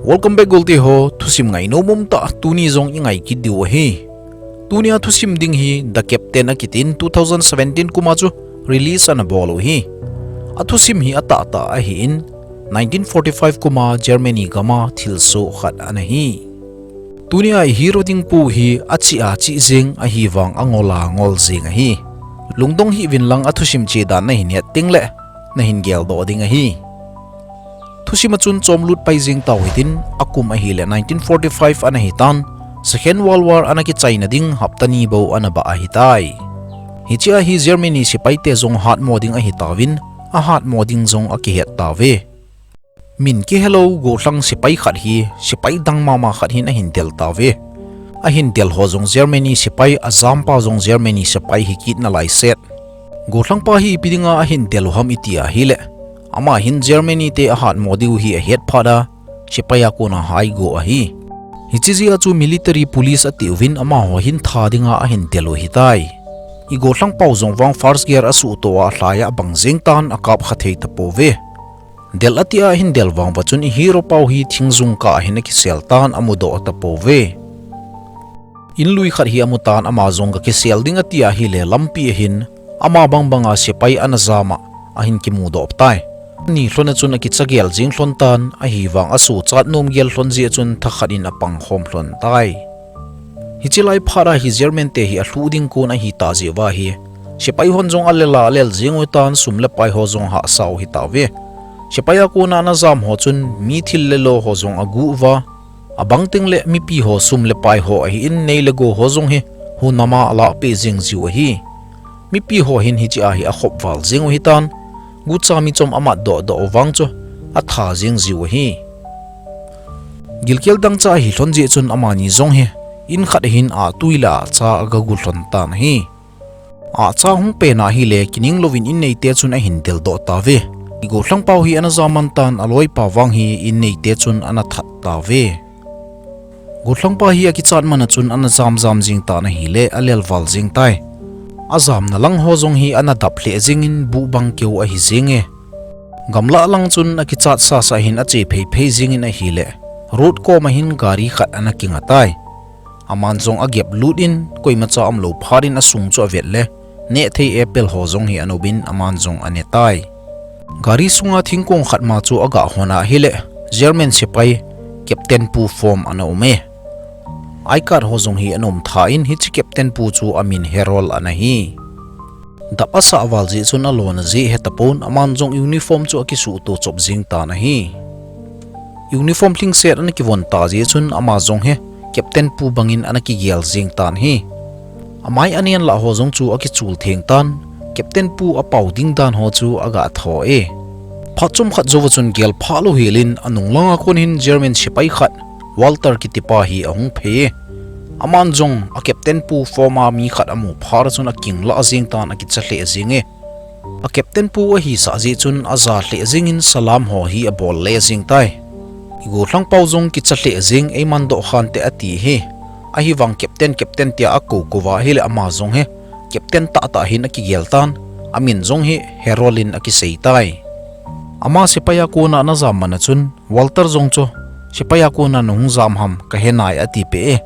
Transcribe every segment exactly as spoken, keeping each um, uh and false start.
Welcome back, golte ho. Thusim ngainom umtah tuni jong i ngai kit diu ahi. Tunia thusim ding hi The Captain akitin two thousand seventeen kum a chu release ana bol u ahi. A thusim hi atahtah ahin, nineteen forty-five kum a Germany gam a thilsoh khat ana hi. Tunia i hero ding pu hi achih achih jeng ahivang angol angol jeng ahi. Lungdong hih uvin lang, a thusim che dan nahin het teng le nahin geldoh ding ahi. Thusim a chun chomlut pai jeng tau hitin, akum ahile nineteen forty-five ana hitan, Second World War ana kichaina ding hapta ni bou ana bah ahitai. Hichea hi Germany sepaite jong hatmo ding ahitauvin, ahatmo ding jong akihet tauve. Min kihelou gollhang sepai khat hi sepai dang mama khat hin ahin del tauve. Ahin del ho jong Germany sepai, ajampa jong Germany sepai hi kit nalai set. Gollhangpa hi ipi dinga ahin del u ham iti ahile, ama hin Germany te ahatmo diu hi ahet phat a, sepai a kona hai go ahi. Hiche jeh a chu military police atiuvin amaho hin tha dinga ahin del u ahitai. I gollhangpau jong vang first gear asuhto a alhai a abang jeng tan, akap kha thei tapouve. Del atia ahin del vang uva chun i hero pau hi thingjung kah a hin akisel tan, amudoh tapouve. In lui khat hi amu tan, ama jong gakisel ding ati ahile lampi a hin ama bang banga sepai ana jam a ahin kimudoh tai. Ni lhon a chun akicha gel jeng lhon tan, ahivang asuhchat nom gel lhon jeh a chun thakhat in apang khom lhon tai. Hiche lai phat a hi German te hi alhuh ding kon ahitah jeh uva hi sepai hon jong alel a alel jeng u tan, sum le pai ho jong hahsa u hitauve. Sepai a kona ana jam ho chun mi thil le lo ho jong aguh uva, abang teng le mipi ho, sum le pai ho ahin, nei le gou ho jong hi hunam a alahpeh jeng jiu ahi. Mipi ho hin hichea hi akhop val jeng u hitan, gucha michom amat doh doh u vang chu atha jeng jiu ahi. Gilkel dangchah ahi lhon jeh chun amani jong hi in khat a hin ahtui le ahcha agagu lhon tan ahi. Ahcha hung pen ahile kining louvin in neite chun ahin deldoh tauve. I gollhangpau hi ana jam man tan, aloipa vang hi in neite chun ana that tauve. Gollhangpa hi akichat man a chun ana jam jam jeng tan ahile alel val jeng tai. Ajamna lang ho jong hi ana dap lheh jengin buh bang keu ahi jenge. Gamlah lang chun akichat sasa hin ache phei phei jengin ahile, road kom a hin gari khat ana kinga tai. Aman jong agep lut in, koimacha umlou phat in asung chu avet le, nehthei apple ho jong hi ana um in aman jong ane tai. Gari sunga thingkong khat ma chu agah hon ahile, German sepai captain pu form ana um e. I card ho jong hi ana um tha in, hiche captain pu chu amin Harold ana hi. Dap asah val jeh chun alona jeh hetapon, aman jong uniform chu akisuhto chop jeng tan ahi. Uniform lhingset ana kivon ta jeh chun ama jong hi captain pu bangin ana kigel jeng tan ahi. Amai anen lah ho jong chu akichul theng tan, captain pu apao ding dan ho chu agah tho e. Phat chomkhat jouva chun gel phah lou helin anung langa kon hin German sepai khat, Walter kitipa hi ahung phei e. Aman jong a captain pu form a mi khat amu phat a chun akinglah jeng tan, akicha lheh jeng e. A captain pu ahisah jeh chun aja lheh jengin salam ho hi abol le jeng tai. I gollhangpau jong kicha lheh jeng, eiman doh khante ati hi. Ahivang captain, captain tia akou kou va ahile ama jong hi captain tahtah hin akigel tan, amin jong hi Harold in akisei tai. Ama sepai a kona ana jam man a chun Walter jong chu, sepai a kona nahung jam ham, kahe nai, atipeh e.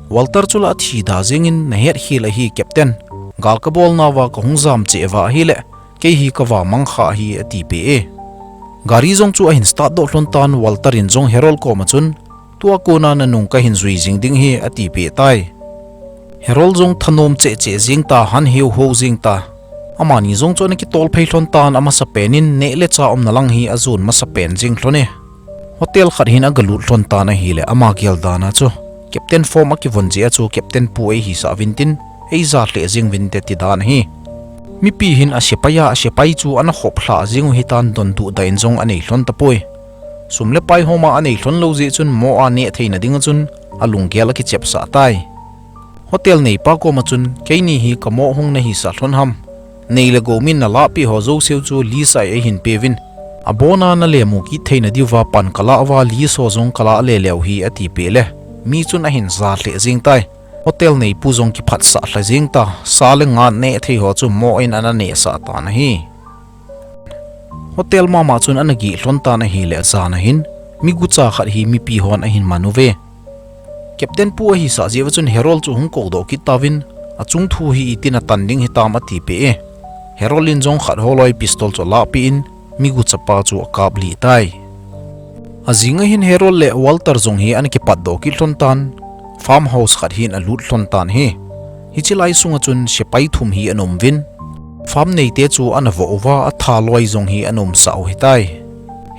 Walter chu la athi da jengin, nahet khel ahi captain, gal kabol nauva kahung jam cheh uva ahile, kei hi kava mang kha ahi, atipeh e. Gari jong chu ahin start doh lhon tan, Walter in jong Harold koma chun, tua kona nanung kahin jui jing ding ahi, atipeh tai. Harold jong thanom cheh cheh jeng ta, han heu hou jeng ta. Amani jong chu ana kitol phei lhon tan, amasapen in neh le chah umna lang hi ajon masapen jeng lhon e. Hotel khat hin agalut lhon tan ahile, ama gel dan a chu captain form akivon jeh a chu captain pu eihisah uvin tin, eija lheh jeng uvinte ti dan ahi. Mipi hin asepai a, asepai chu ana khoplhah jeng u hitan, donduh dah in jong anei lhon tapoi. Sum le pai homa anei lhon lou jeh chun mo a neh theina dinga chun alunggel akichepsah tai. Hotel neipa koma chun, keini hi kamoh hung nahisah lhon ham? Nei le gou min nalahpeh ho jouseu chu list a eihin peuvin, abona nalemu kit theina diuva pan kalah uva list ho jong kalah lele u hi, atipeh le, mi chun ahin ja lheh jeng tai. Hotel neipu jong kiphatsah lha jeng ta, sa le nga neh thei ho chu mo in ana nehsah tan ahi. Hotel mama chun ana gih lhon tan ahile, jan a hin mi gucha khat hi mipi hon ahin man uve. Captain pu ahi sah jeh uva chun Harold chu hung kou doh kit tauvin, achung thu hi itin atan ding hitam ati peh e. Harold in jong khat holoi pistol chu alah peh in, mi gucha pa chu akap lih tai. Ajing ahin Harold le Walter jong hi ana kipat doh kit lhon tan, farmhouse khat hin alut lhon tan ahi. Hiche lai sunga chun sepai thum hi ana um uvin, farm neite chu ana vo uva, atha loi jong hi ana um sah u ahitai.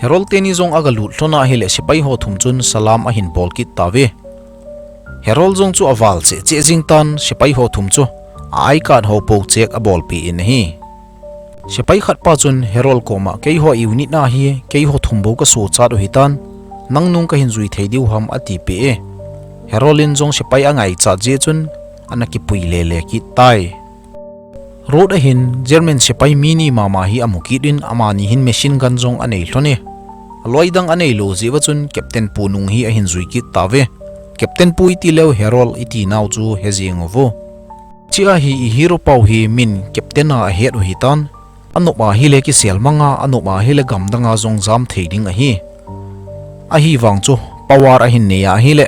Harold teni jong aga lut lhon ahile sepai ho thum chun salam ahin bol kit tauve. Harold jong chu aval cheh cheh jing tan, sepai ho thum chu a I card ho po check abol peh in ahi. Sepai khat pa chun Harold koma, "Keiho unit a hi keiho thum bou ka sochat u ahitan, nang nung kahin jui thei diu ham?" ati peh e. Harold in jong sepai angaichat jeh chun ana kipui lele kit tai. Road ahin German sepai mi ni mama hi amu kit in, amani hin machine gun jong anei lhon e. Aloi dang anei lou jeh uva chun Captain pu nung hi ahin jui kit tauve. Captain pu iti leu Harold iti nau chu he jeng uvo. Hichea hi i hero pau hi min Captain a ahet u ahitan, anop ahile kisel manga, anop ahile gamdanga jong jam thei ding ahi. Ahivang chu power ahin nei ahile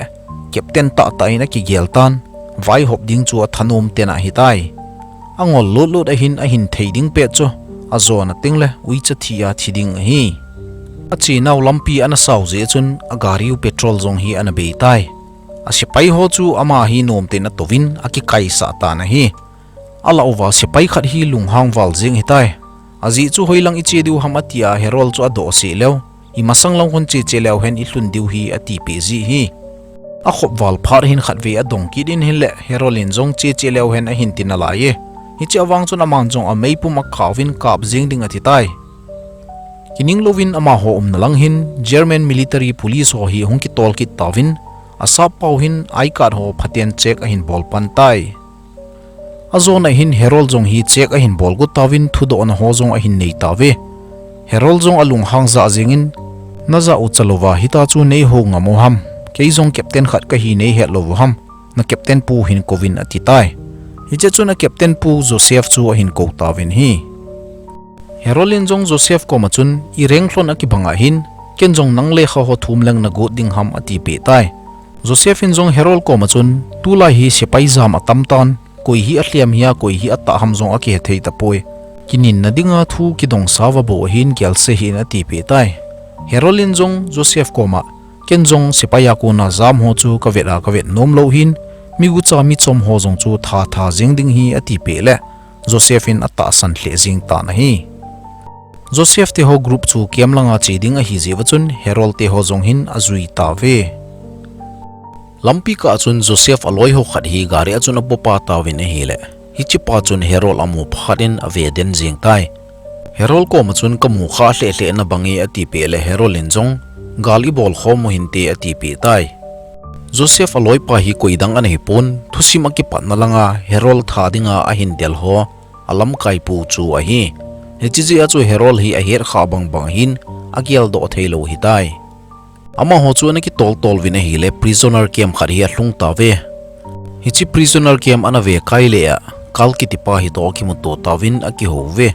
Captain tahtah in akigel tan, vaihop ding chu athanom tena ahitai. Angol lut lut ahin, ahin thei ding pet chu ajona tengle uicha thi a thi ding ahi. Achenau lampi ana sao jeh chun agari u petrol jong hi ana bei tai. Asepai ho chu ama hi nomten atouvin akikaisah tan ahi. Alah uva sepai khat hi lunghang val jeng ahitai. Ajeh chu hoilang iche diu ham atia Harold chu adoh seh leu, imasang lang khun che che leu hen ilhun diu hi ati peh ji ahi. Akhop val phat hin khatvei adong kit in, hinle Harold in jong che che leu hen ahin ti nalai e. Hichea vang chun aman jong ameipum akhauvin kap jeng ding ati tai. Kining louvin amaho umna lang hin German military police ho hi hung kitol kit tauvin, asap pau hin I card ho phaten check ahin bol pan tai. Ajona hin Harold jong hi check ahin bol got tauvin, thudohna ho jong ahin nei tauve. Harold jong alunghang jah jengin, "Najah u chalouva hitia chu neihou ngam u ham? Kei jong captain khat kahi neihet lou u ham? Na captain pu hin kouvin," ati tai. Hiche chun a captain pu Joseph chu ahin kou tauvin ahi. Harold in jong Joseph koma chun, "I rank lhon akibang ahin, ken jong nang lekha ho thum leng nagot ding ham?" ati peh tai. Joseph in jong Harold koma chun, "Tulai hi sepai jam atam tan, koi hi alhem hia, koi hi atah ham jong akihe thei tapoi. Kininna dinga thu kidong sao va bou ahin gelse hih in," ati peh tai. Harold in jong Joseph koma, "Ken jong sepai a kona jam ho chu kavet a kavet nom lou ahin, mi gucha mi chom ho jong chu that that jeng ding ahi," ati peh le Joseph in atahsan lheh jeng tan ahi. Joseph te ho group chu camp langa che ding ahi jeh uva chun Harold te ho jong hin ajui tauve. Lampi kah a chun Joseph aloi ho khat hi gari a chun apopa tauvin ahile, hichepa chun Harold amu phat in ave den jeng tai. Harold koma chun, "Kamu kha lheh lheh nabang e," ati peh le Harold in jong, "Gal ibol khom u hinte," ati peh tai. Joseph aloipa hi koidang ana hipon, thusim akipatna langa Harold that dinga ahin del ho alamkaipu chu ahi. Hiche jeh a chu Harold hi ahet kha bang bang ahin, ageldoh thei lou ahitai. Amaho chu ana kitol tol uvin ahile prisoner camp khat hi alhung tauve. Hiche prisoner camp ana ve kai le a, Carl kitipa hi toh akimuto tauvin akihou uve.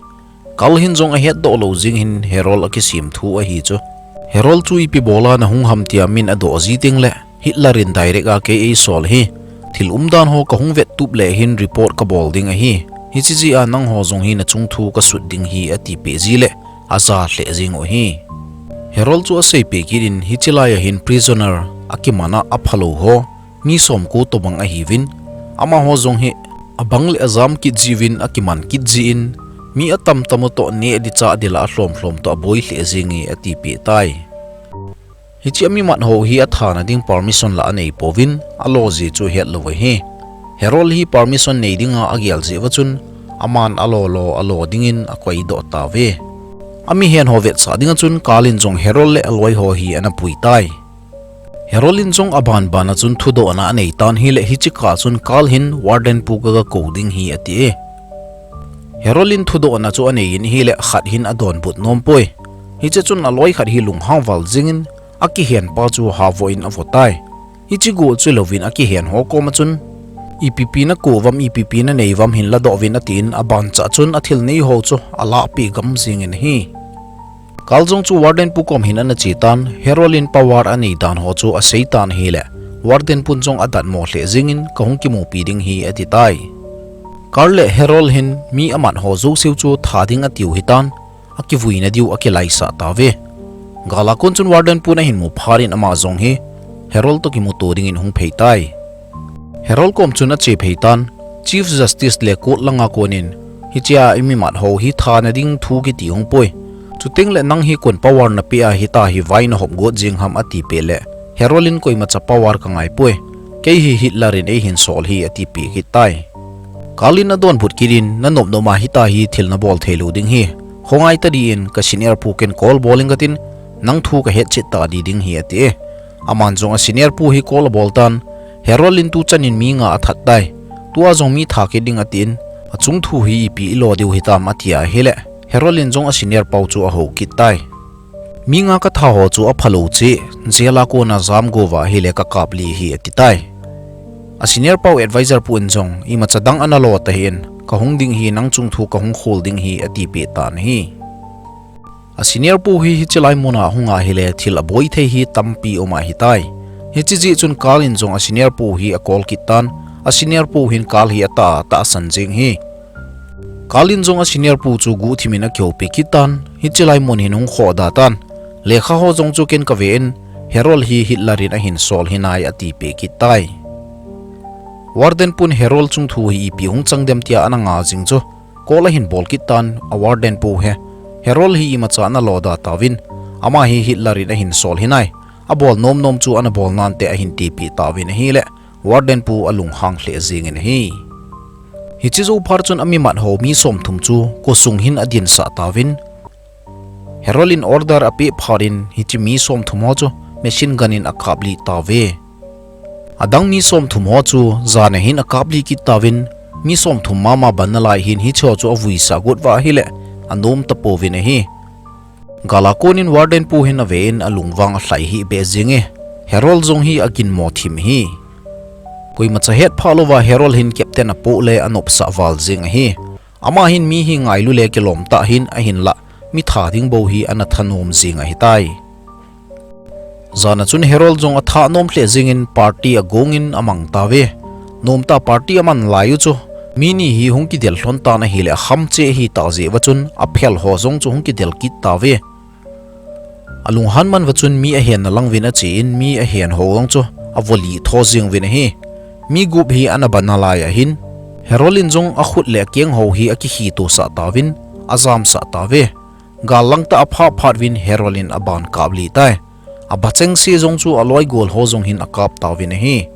Carl hin jong ahetdoh lou jeng hin Harold akisem thu ahi chu. Harold chu ipi bola nahung ham tia min adoh ji teng le, Hitler in direct a kei eisol ahi. Thil umdan ho kahung vet tup le hin report kabol ding ahi. Hiche jeh a nangho jong hi nachung thu kasut ding ahi, ati peh ji le, aja lheh jeng u ahi. Harold chu asei peh kit in, hiche lai a hin prisoner akiman a aphalou ho mi somko tobang ahiuvin, amaho jong hi abang le ajam kit jiuvin akiman kit jeh in, mi atam tam u toh neh ding chah ding lah a alhom lhom toh aboi lheh jeng e, ati peh tai. Hiche a mimat ho hi athana ding permission lah anei pouvin, alo ji chu ahet lou ahi. Harold hi permission nei dinga agel jeh uva chun, aman alo lo alo dingin akoi doh tauve. Amihem ho vetsah dinga chun Carl in jong Harold le aloi ho hi ana pui tai. Harold in jong aban ban a chun thudohna anei tan ahile, hiche kah a chun Carl hin warden pu kaga kou ding ahi ati e. Harold in thudohna chu anei in ahile khat hin adonbut nom poi. Hiche chun aloi khat hi lunghang val jeng in akihen pa chu havoh in avo tai. Hiche gol chu louvin akihen ho koma chun, "Ipi pi nakou vam, ipi pi nanei vam hin ladoh uvin," atin, aban chah chun athil nei ho chu alah peh gam jeng in ahi. Carl jong chu warden pu kom hin ana che tan, Harold in power anei dan ho chu asei tan ahile, warden pun jong adatmo lheh jengin, "Kahung kimupi ding ahi," ati tai. Carl le Harold hin mi amat ho jouse chu tha ding atiu hitan, akivuina diu akilaisah tauve. Gal a kon chun warden pun ahin mu phat in ama jong hi Harold toh kimuto dingin hung phei tai. Harold kom chun ache phei tan, Chief Justice le court langa konin, "Hichea i mimat ho hi thana ding thu kiti hung poi. Chuteng le nang hi koin power napeh a hita hi vai nahop got jeng ham?" ati peh le, Harold in, "Koimacha power kangai poi. Kei hi Hitler in eihin sol ahi," ati peh kit tai. Carl in adonbut kit in, "Nanop nop a hita hi thil nabol thei lou ding ahi. Khongai tadin ka senior pu ken call bol inge katin, nang thu kahet chet tadi ding ahi," ati e. Aman jong a senior pu hi call abol tan, Harold in tuchan in mi nga athat tai. Tua jong mi tha kit ding atin, achung thu hi ipi ilo diu hitam ati ahile, Harold in jong a senior pau chu ahou kit tai. "Mi nga katha ho chu aphalou cheh, jail a kona jam go uva ahile kakap lih ahi," ati tai. A senior pau advisor pu in jong, "Imacha dang ana lo tahih in, kahung ding ahi, nang chung thu kahung khol ding ahi," ati peh tan ahi. A senior pu hi hiche lai muna hunga ahile thil aboi thei hi tampi um ahitai. Hiche jeh chun Carl in jong a senior pu hi acall kit tan, a senior pu hin Carl hi atah a tahsan jeng ahi. Carl in jong a senior pu chu guhthim in akihoupi kit tan, hiche lai mun hin hung khoh da tan, "Lekha ho jong chu ken kave in, Harold hi Hitler in ahin sol ahi nai," ati peh kit tai. Warden pun Harold chung thu hi ipi hung chang dem tia ana nga jing chu, call ahin bol kit tan, a warden pu hi, "Harold hi imacha nalo da tauvin, ama hi Hitler in ahin sol ahi nai, abol nom nom chu ana bol nante," ahin tipeh tauvin ahile, warden pu alunghang lheh jengin ahi. Hiche jou phat chun amimat ho mi somthum chu kosung hin adinsah tauvin, Harold in order apeh phat in hiche mi somthum ho chu machine gun in akaplih tauve. Adang mi somthum ho chu jan a hin akaplih kit tauvin, mi somthum mama ban nalai hin hiche ho chu avuisah got uva ahile, anom tapouvin ahi. Gal a konin warden pu hin ave in alungvang alhai hih beh jenge. Harold jong hi aginmo thim ahi. Koimacha hetphah louva Harold hin captain apoh le anopsah val jeng ahi. Ama hin mi hi ngailu le kilom tah ahin, ahinlah mi tha ding bou hi ana thanom jeng ahitai. Jan a chun Harold jong atha nom lheh jengin party agong in amang tauve. Nomtah party aman lai u chu, mi ni hi hung kidel lhon tan ahile akham cheh ahi tah jeh uva chun aphel ho jong chu hung kidel kit tauve. Alunghan man uva chun mi ahen na lang uvin ache in, mi ahen ho jong chu avoli tho jeng uvin ahi. Mi gup hi ana ban nalai ahin, Harold in jong akhut le akeng ho hi akikhitosah tauvin, ajamsah tauve. Gal langtah aphah phat uvin Harold in aban kaplih tai. Abachengse jong chu aloi gol ho jong hin akap tauvin ahi.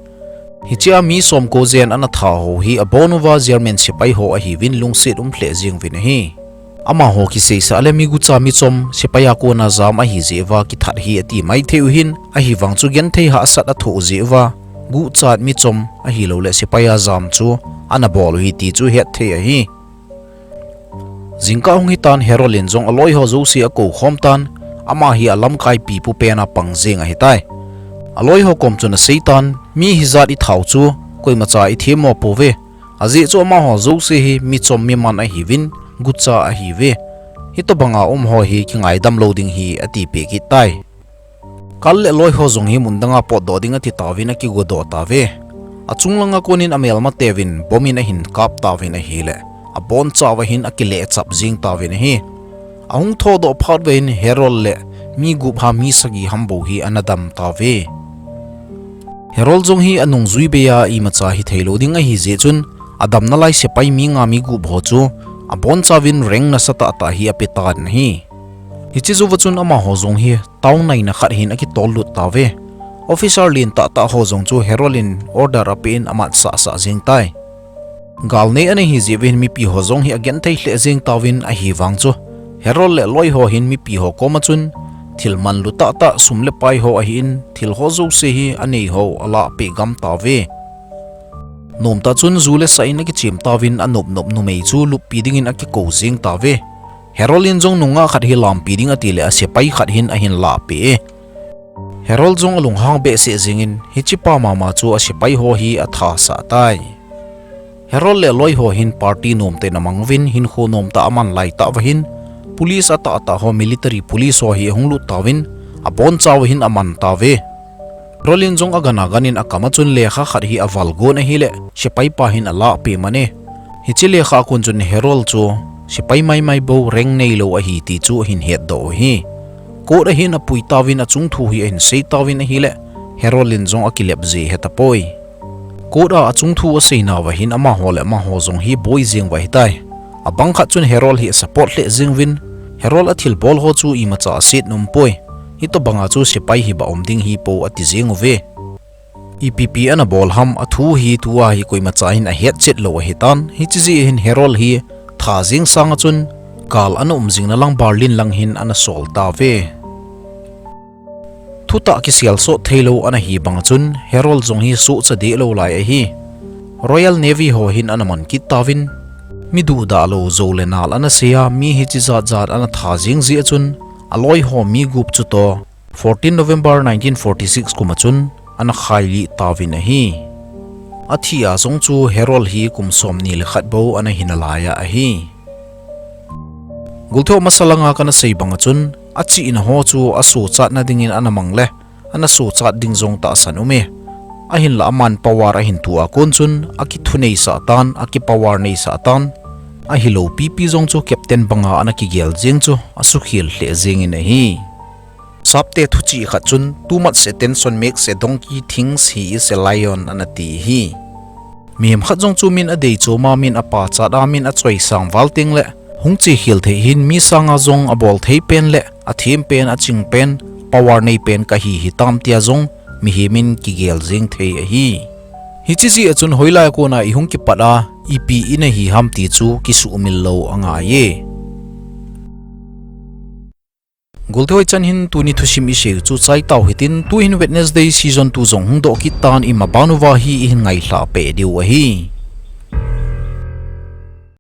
Hichea mi somko jen ana tha ho hi abon uva German sepai ho ahiuvin lungset um lheh jeng uvin ahi. Amaho kiseisah le mi gucha mi chom sepai a kona jam ahi jeh uva kithat ahi ati maithei u hin, ahivang chu genthei hahsat athoh jeh uva, guchat mi chom ahilou le sepai a jam chu ana bol u ahi ti chu hetthei ahi. Jingkah hung hitan Harold in jong aloi ho jouse akou khom tan, ama hi alamkai pipu pen a pang jeng ahitai. Aloi ho kom chun asei tan, mi hijat i thau chu koimacha i themmo pouve. Ajeh chu amaho jouse hi mi chom mi man ahiuvin, gucha ahiuve. Hitobanga um ho hi kingaidam lou ding ahi, ati peh kit tai. Carl le aloi ho jong hi mun danga potdoh ding ati tauvin akigodoh tauve. Achung langa konin amelmateuvin bomb in ahin kap tauvin ahile, abonchauva hin akilehchap jeng tauvin ahi. Ahung thodoh phat uva hin Harold le mi gup ham mi sagi ham bou hi ana dam tauve. Harold jong hi anungjui bei a imacha hithei lou ding ahi jeh chun, adam nalai sepai mi nga mi gup ho chu abonchauvin rank nasatah tah hi ape tan ahi. Hiche jouva chun amaho jong hi taonaina khat hin akitol lut tauve. Officer len tahtah ho jong chu Harold in order ape in amatsahsah jeng tai. Gal nei ana hi jeh uvin mipi ho jong hi agenthei lheh jeng tauvin ahivang chu, Harold le aloi ho hin mipi ho koma chun thil manlu tahtah sum le pai ho ahin, thil ho jouse hi anei ho alahpeh gam tauve. Nomtah chun ju le sa in akichem tauvin anop nop numei chu luppi dingin akikou jeng tauve. Harold in jong nungah khat hi lampi ding ati le asepai khat hin ahin lahpeh e. Harold jong alunghang behseh jengin, hichepa mama chu asepai ho hi athasah tai. Harold le aloi ho hin party nomtah in amang uvin hinkho nomtah aman laitah uva hin, Police atahtah ho, military police ho hi ahung lut tauvin, abonchauva hin aman tauve. Herol in jong agan agan in akam a chun lekha khat hi aval gon ahileh, sepai pa hin alah peh man e. Hiche lekha a kon chun Herol chu sepai maimai bou, rank neilou ahi ti chu ahin hetdoh u ahi. Court a hin apui tauvin achung thu hi ahin sei tauvin ahileh, Herol in jong akilep ji ahi tapoi. Court a achung thu aseinauva hin amaho le amaho jong hi boi jeng uva ahitai. Abang khat chun Herol hi asupport lheh jeng uvin, Herol athilbol ho chu imacha aset nom poi. Hitobanga chu sepai hi ba um ding hi po ati jeng uve. Ipi pi ana bol ham, athu hi tua hi koimacha hin ahetchet lou ahitan, hiche jeh hin Herol hi tha jeng sanga chun gal ana um jing na lang Berlin lang hin ana sol tauve. Thutah kiselsot theilou ana hi banga chun Herol jong hi sohcha deh lou lai ahi. Royal Navy ho hin ana man kit tauvin, mi duhdah lou jou le nal ana sei a, mi hiche jat jat ana tha jeng jeh a chun, aloi ho mi gup chu toh, fourteen November nineteen forty-six kum a chun ana khailih tauvin ahi. Athi a jong chu Herol hi kum somni le khat bou ana hi nalai a ahi. Gultho masa langa kana sei banga chun, achihna ho chu asuhchatna dingin ana mang le, ana suhchat ding jong tahsan um e. Ahinla aman power ahin toh a kon chun, akithuneisah tan, akipower neisah tan. Ahilou pipi jong chu captain banga ana kigel jeng chu, asukhel lheh jengin ahi. Sapte thuchih khat chun, "Too much attention makes a donkey thinks he is a lion," ana ti ahi. Mihem khat jong chu min adei chom a, min apachat a, min achoisang val teng le, hung chekhel thei hin mi sanga jong abol thei pen le, athem pen, aching pen, power nei pen kahi hitam tia jong mihem in kigel jeng thei ahi. Hiche jeh a chun hoilai a kona ihung kipat a, ipi ina hi ham ti chu kisuhmil lou angai e. Gultho, hichan hin tuni thusim isei u chu chai tau hitin, tuhin Wednesday season two jong hung doh kit tan, ima ban uva hi ihin ngailhah peh diu ahi.